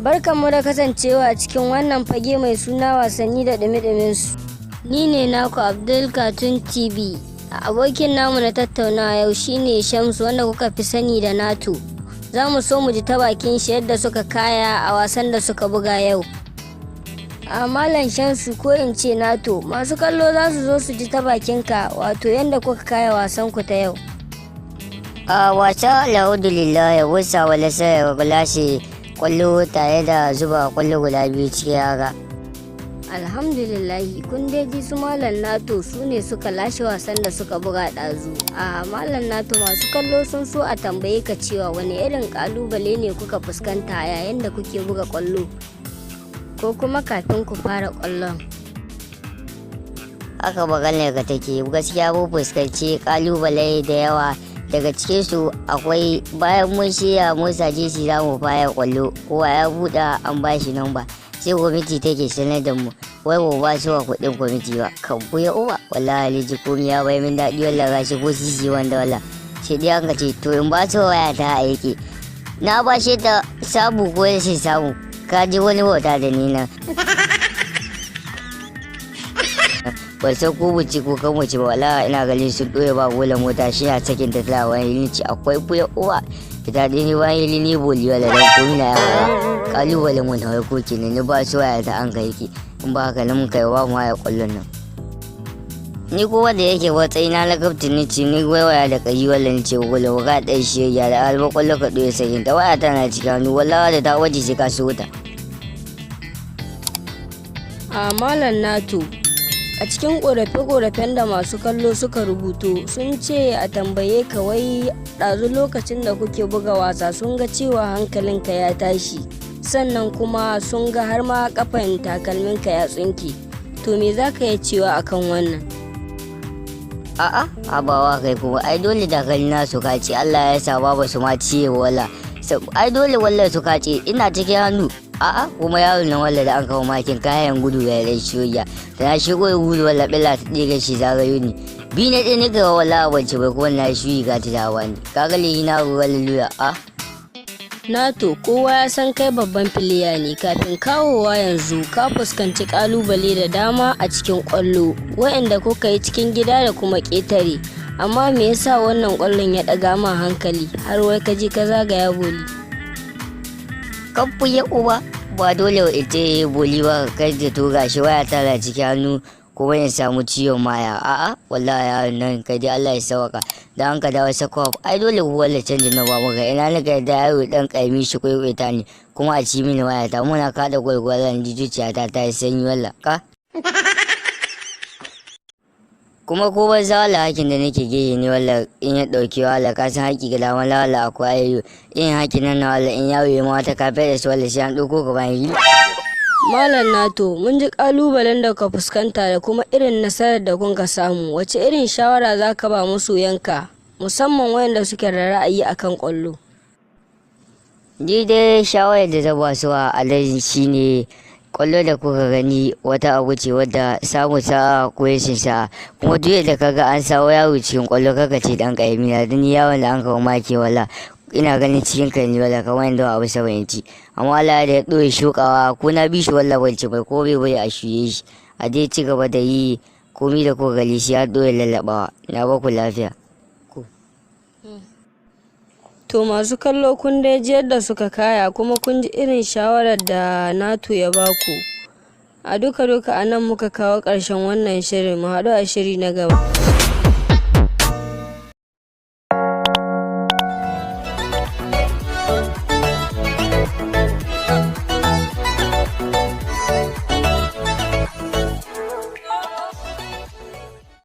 Barkanmu da kasancewa a cikin wannan fage mai suna wasanni da ɗumi su. Ni ne naku Abdul Cartoon TV. Abokin namu na tattaunawa yau shine Shamsu, wanda kuka fi sani da Nato. Za mu so mu ji ta bakin shi yadda suka kaya a wasan da suka buga yau. A Malam Shamsu, ko in ce Nato, masu kallo za su zo su ji ta bakinka, wato yadda kuka kaya wasan ku ta yau. A wasa, alhamdulillah, ya wusa wala sai ya lashe kwallo tare da zuba kwallo guda biyu cikin raga. Alhamdulillahi, kun dai ji su Malam Nato, su ne suka lashe wasan da suka buga ɗazu. A Malam Nato, masu kallo sun so a tambaye ka cewa wani irin kalubale ne kuka fuskanta yayin da kuke buga kwallo, ko kuma kafin ku fara kwallon? Haka maganar ka take. Gaskiya mun fuskanci kalubale da yawa. Daga cikin su akwai bayan mun shirya, mun saje shi, za mu fara kwallo, kowa ya buɗe, an ba shi namba, sai kwamiti take sanar da mu wai ba ba su wa kuɗin kwamiti ba. Kan buya uba, wallahi aliji komi ya bai min daɗi. Wallahi gashi ko sisi wanda wala sai dai an ka ce to in ba su waya ta aiki, na ba shi ta samu ko rashin samu. Ka ji wani wauta da ni nan, ban san ko mu ci ko kan mu ci ba. Wallahi ina ganin sun ɗoye ba gola mota shi na sakin ta tana wani ni ci akwai buya uwa ita dai ni wani ni boli. Wala dan komi na yawa kalubalen mu na farko kenan, ni ba su waya ta an kai ki, in ba haka nan kai ba mu haya kwallon nan. Ni ko wanda yake matsayina na kaftin, ni ci ni waya da kai, wala ni ce gola ga ɗan shi ya da alba kwallo ka ɗoye sakin ta, waya tana cikin hannu, wallahi da ta waje sai ka so ta. A Malam Nato, a cikin ƙorafe-ƙorafen da masu kallo suka rubuto, sun ce a tambaye ka wai ɗazu lokacin da kuke buga wasa sun ga cewa hankalinka ya tashi, sannan kuma sun ga har ma kafan takalminka ya tsinke. To me za ka iya cewa akan wannan? A'a, abawa kai kuma ai dole takalmi na su kace. Allah ya sa ba su ma ciye wala. Ai dole wallahi su kace, ina cikin hannu. A'a, kuma yaron nan walla da an kawo makin kayan gudu ya dai shoya da na shigo ya gudu, walla billa ta ɗiga shi zagayo ni bi na ɗaya nika walla ban ci bai kuma na shuyi ga ta dawa ni kaga lehi na ruwa luya a. Nato, kowa ya san kai babban player ne. Kafin kawowa yanzu ka fuskanci kalubale da dama a cikin kwallo, waɗanda kuka yi cikin gida da kuma ƙetare. Amma me yasa wannan kwallon ya ɗaga ma hankali har wai ka je ka zagaya boli? Kamfu ya uba, ba dole ita boli ba. Kai da to gashi waya tana cikin hannu kuma in samu ciwon maya. A'a, wallahi yaron nan, kai dai Allah ya sawaka da an ka dawo sako. Ai dole ku wallahi canjin na ba muka ina nika da yaro dan kaimi shi kwaikwaita ne kuma a ci mini waya ta, muna kada gwalgwalan ji, zuciyata ta yi sanyi walla ka. Kuma ko ban za wala hakin da nake gehe ne walla in ya dauki wala, ka san haki ga dama wala akwai ayoyo in hakin nan na wala in yawo ma wata kafe da su wala sai an dauko ka bayan yi. Malam Nato, mun ji kalubalen da ka fuskanta da kuma irin nasarar da kun ka samu. Wace irin shawara za ka ba masoyanka, musamman wayanda suke da ra'ayi akan kwallo? Ni dai shawarar da zan ba su a alhaji shine kwallo da kuka gani wata abu ce wadda samu sa'a ko rashin sa'a. Kuma duk yadda kaga an sawo yaro cikin kwallo, kaka ce dan karami na dan yawon da an kawo maki, wala ina ganin cikin kai ne wala kamar yadda abu 70 ci, amma Allah da ya ɗoye shukawa ko na bi shi walla ban ci bai ko bai bai a shuye shi, a dai ci gaba da yi komi da kuka gani shi ya ɗoye lallaɓawa. Na ba ku lafiya. To masu kallo, kun dai ji yadda suka kaya, kuma kun ji irin shawarar da Nato ya baku. A duka duka a nan muka kawo ƙarshen wannan shirin. Mu haɗu a shiri na gaba.